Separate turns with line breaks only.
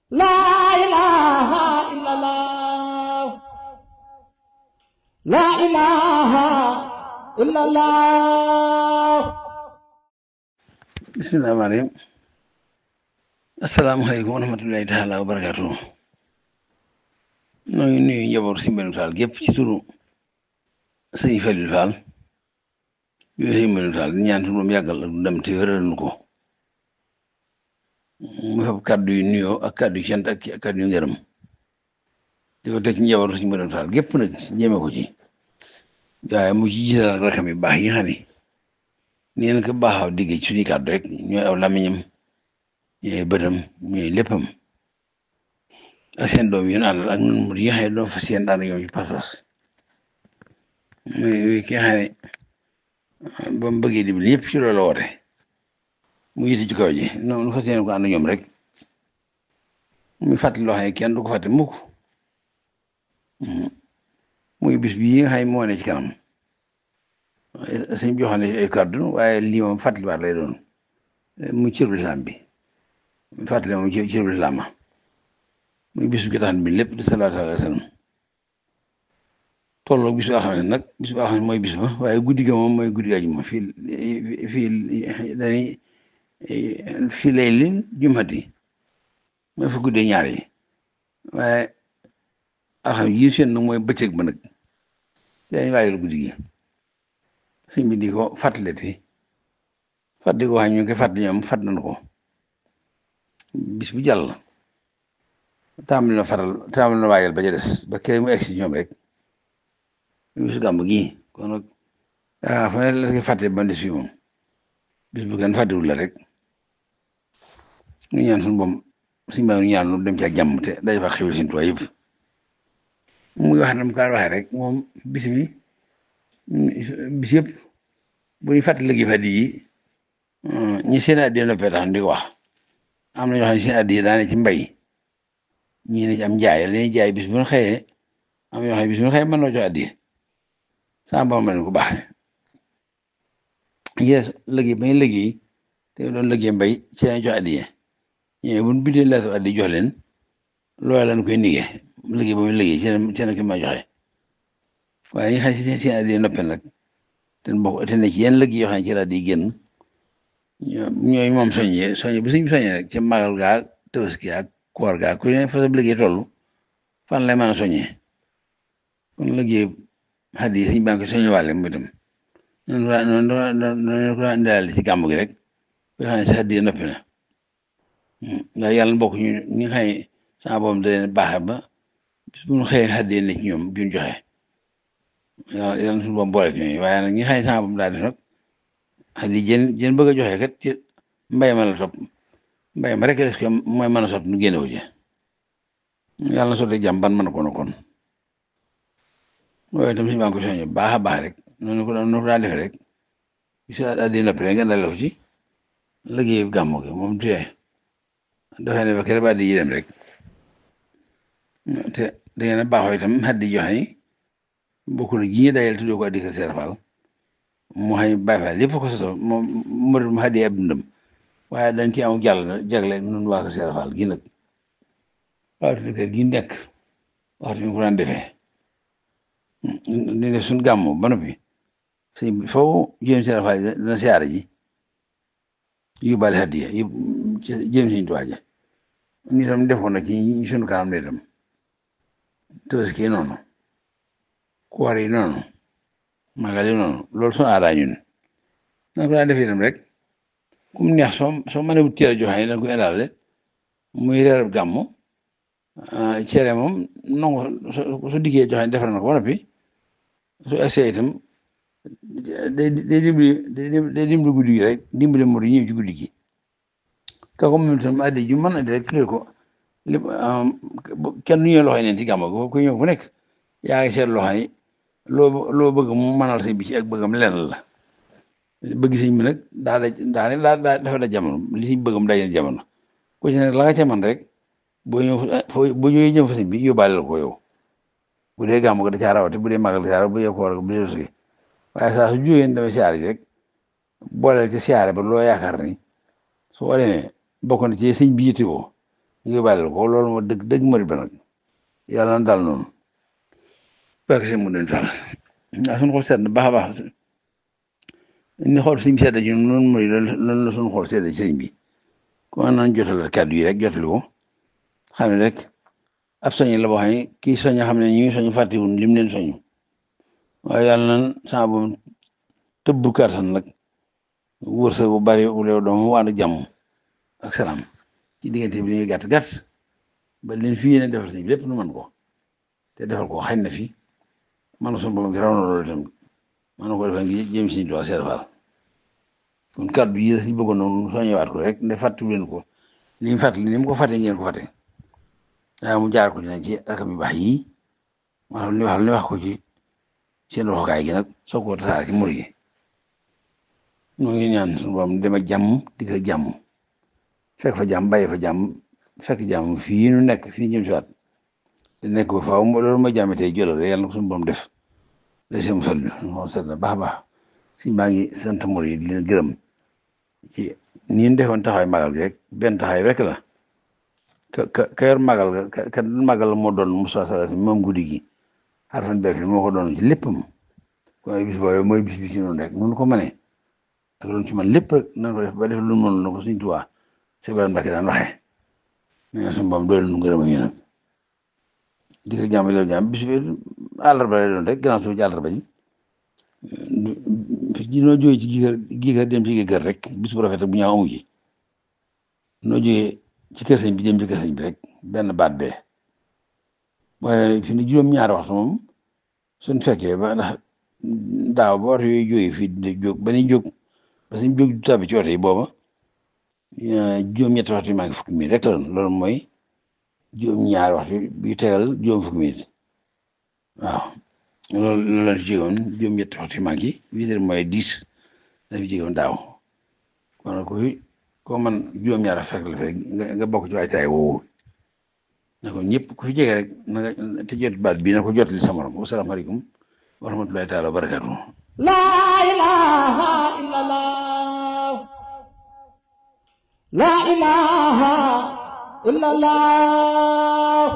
لا إله إلا الله لا إله إلا الله
بسم الله الرحمن الرحيم السلام عليكم ورحمة الله تعالى وبركاته ñoo ngi nuyu njaboot si Mbénu Fall gépp ci turu sëñ Falil Fall yooyu si Mbénu Fall di ñaan turam yàggal ak dem te wéral nu ko mu fab kàddu yu nuyoo ak kàddu yu cant ak kàddu yu ngërëm di ko teg ci njaboot si Mbénu Fall gépp nag jëme ko ci waaye mu ci jiital ak rakam yu baax yi nga xam ne nii na ko baaxaw digge ci suñuy kàddu rek ñooy aw làmmiñam ñooy bëtam ñooy léppam ak seen doom yi ñu àndal ak ñun yi nga xam ne doon fa seen daan ñoom ci pas-pas muy ki nga xam ne ba mu bëggee dimbali yëpp ci loolu woote mu yiti ci kaw ji noonu fa seen ko ànd ñoom rek muy fàttali loo xam ne kenn du ko fàtte mukk muy bis bii nga xam ne moo ne ci kanam suñ joxoon ne ay kàddu waaye lii moom fàttaliwaat lay doon muy cëru lislaam bi fàttali moom cëru lislaam muy bis bi tax bi lépp di salaatu alayhi wa sallam tolloo bis bu alxames nag bis bu alxames mooy bis ba waaye guddi ga moom mooy guddi àjjuma fii laylil jumati mooy fa guddee ñaar yi waaye alxames yi seen nag mooy bëccëg ba nag dañu waajal guddi gi sëñ bi di ko fàttaleti fàttali ko wax ñu ngi koy fàttali ñoom fàtt nañu ko bis bu jàll tàmbali na waajal ba ca des ba kere mu egsi ñoom rek bisu gàmb gi kon nag fa ne la koy fàtte ba des fi moom bis bu kenn fàttewul la rek ñu ñaan suñu boom suñu baa ñu ñaan lu dem ci ak jàmm te day fa xewal suñu tuwaay yëpp mu ngi wax nam kaa waxee rek moom bis yëpp bu ñu fàttali liggéey fàtti yi ñi seen addiya noppee tax di ko wax am na ñoo xam ne seen addiya daane ci mbay ñii ne ci am jaay lañuy jaay bis bu ñu xëyee am na ñoo xam ne bis bu ñu xëyee mën noo jox addiya saa borom ma leen ko baaxee yes liggéey ba ñu liggéey te doon liggéey mbay ci lañ jox addiya ñooy bu ñu bindee lettre addiya jox leen loola lañ koy nigee liggéey ba muy liggéey ci la ko ma joxe waaye ñi xam si seen addiya noppee nag te bokk te ne ci yenn liggéey yoo xam ne ci la di génn ñooy moom soññee bu suñ soññee rek ci magal gaa tabaski ak koor gaa ku ne fa sa liggéey toll fan lay mën a soññee kon liggéey xaddi yi suñ baa ngi koy soññe wàlle mu itam noonu ko indaale ci gàmmu gi rek ba xam ne sa xaddi yi noppi na ndax yàlla bokk ñu ñi nga xam ne sama boom da leen baaxe ba bis bu ñu xëyee xaddi yi ne ci ñoom duñ joxe yàlla suñu boom boole ci ñoom waaye nag ñi nga xam ne sama boom daa def nag xaddi jën bëgg a joxe kat ci mbay ma la topp mbay ma rek des ko mooy mën a sot nu génnewu ci yàlla na sotti jàmm ban mën a koon kon loolu itam si maa ngi ko soññe baax a baax rek noonu ko daa defe rek si addi noppi rek ngeen dale ko ci liggéey gàmmu gi moom tuyee dafay ne ba kere ba addi yi dem rek te da ngeen a baaxoo itam addi joxe ni bokkul ji ñu dayal tuddoo ko addi kër Seera Faal mu xëy Baay Faal lépp ko soso moom mu addi ab dundam waaye dañ ci am jagle nun waa ko Seera Faal gi nag waxtu kër gi nekk waxtu mi ko daan defee di def suñ gàmmu ba noppi sëñ bi foofu jéem Seera Faal dana siyaara ji yóbbaale hadiya yëpp jéem Sëñ Tuubaa ji ni tam defoon na ci suñu kanam ne tam tabaski noonu koor yi noonu magal yi noonu loolu sunu aadaa ñun na ko daan defee itam rek kum neex soo mënee wut teel a joxe da nga ko indaale muy reerab gàmmu cere moom nangu su diggee joxe defar na ko ba noppi su essayé itam day dimbali guddi gi rek dimbali mur yi ñëw ci guddi gi ka ko moom itam addi ju mën a di rek tuddee ko li kenn nu ñëw loxo yi neen ci gàmmu gi ku ñëw fu nekk yaa ngi seet loxo yi loo bëgg mu mënal sëñ bi ci ak bëggam lenn la bëgg sëñ bi nag daa dafa da jamono li sëñ bëggam day jamono ku ci nag la nga ca man rek boo ñëw fa sëñ bi yóbbaale la ko yow bu dee gàmmu ko da caa rawate bu dee magal da caa rawate bu dee koor bu dee suy waaye saa su jógee damay siyaare ji rek booleel ci siyaare ba loo yaakaar ni soo demee bokk na ci sëñ bi yittewoo nga bàyyil ko loolu moo dëgg dëgg murid ba nag yàlla na daal noonu parce que mu den faal ndax suñu xol seet na baax a baax ni xool suñu sedd ci noonu murid loolu la suñu xol sedd ci sëriñ bi ko naan jotal kàddu yi rek jotali ko xam ne rek ab soñi la boo xam ne kii soña xam ne ñu ngi soñu fàttiwun lim leen soñu waaye yàlla nan sama boom tëbb kàttan nag wërsëg bu bari bu leew doom mu ànd ak jàmm ak salaam ci diggante bi ñuy gàtt gàtt ba leen fii yéene defal si lépp nu mën ko te defal ko xañ na fi man na suñu boom gi raw na loolu itam man na ko defal ngi jëm si doon seerfal kon kàddu yi si bëggoon noonu soññewaat ko rek nde fàttu leen ko li mu fàttali ni mu ko fàttee ngeen ko fàtte waaye mu jaar ko ci nag ci rakam yu baax yii maanaam li wax ko ci seen waxukaay gi nag soo ko tasaare ci mur gi ñoo ngi ñaan suñu borom dem ak jàmm digg ak jàmm fekk fa jàmm bàyyi fa jàmm fekk jàmm fii nu nekk fii jëm si waat te nekk ba faaw loolu mooy jàmm tey jëlal yàlla na ko suñu borom def la seen musal bi moom seet na baax a baax si maa ngi sant mur yi di leen gërëm ci ni ñu defoon taxawaay magal gi rek benn taxawaay rek la ka yor magal ka magal moo doon Moussa Sall moom guddi gi xarfan berfi moo ko doon ci léppam kon bis boobu mooy bis bi ci noonu rek noonu ko mënee ak loolu ci man lépp rek nan ko def ba def lu mënul na ko suñu Tuubaa Sëñ Bara Mbàkke daan waxee mais suñu boom doole nu gërëm ak ñu nag di ko jàmm loolu jàmm bis bi àllarba lay doon rek gannaaw suñu ci àllarba ji noo jógee ci giga dem ci giga rek bis bu rafet bu ñaaw amu ji noo jógee ci kër sëñ bi dem ci kër sëñ bi rek benn baat bee waaye fi ni juróom-ñaari waxtu moom suñ fekkee ba ndax daaw ba oto yooyu jógee fii di jóg ba ni jóg ba suñ jóg tàbbi ci oto yi booba juróom-ñetti waxtu yi maa ngi fukki minit rek la doon loolu mooy juróom-ñaari waxtu bi tegal juróom fukki minit waaw loolu la fi jéegoon juróom-ñetti waxtu yi maa ngi 8 heures mooy 10 la fi jéegoon daaw kon ko man juróom-ñaar fekk la fekk nga bokk ci waay taay woowu na ko ñëpp ku fi jege rek na nga te jot baat bii na ko jot li sa morom wasalaamaaleykum wa rahmatullahi taala wa barakatuh
laa ilaaha illallah laa ilaaha illallah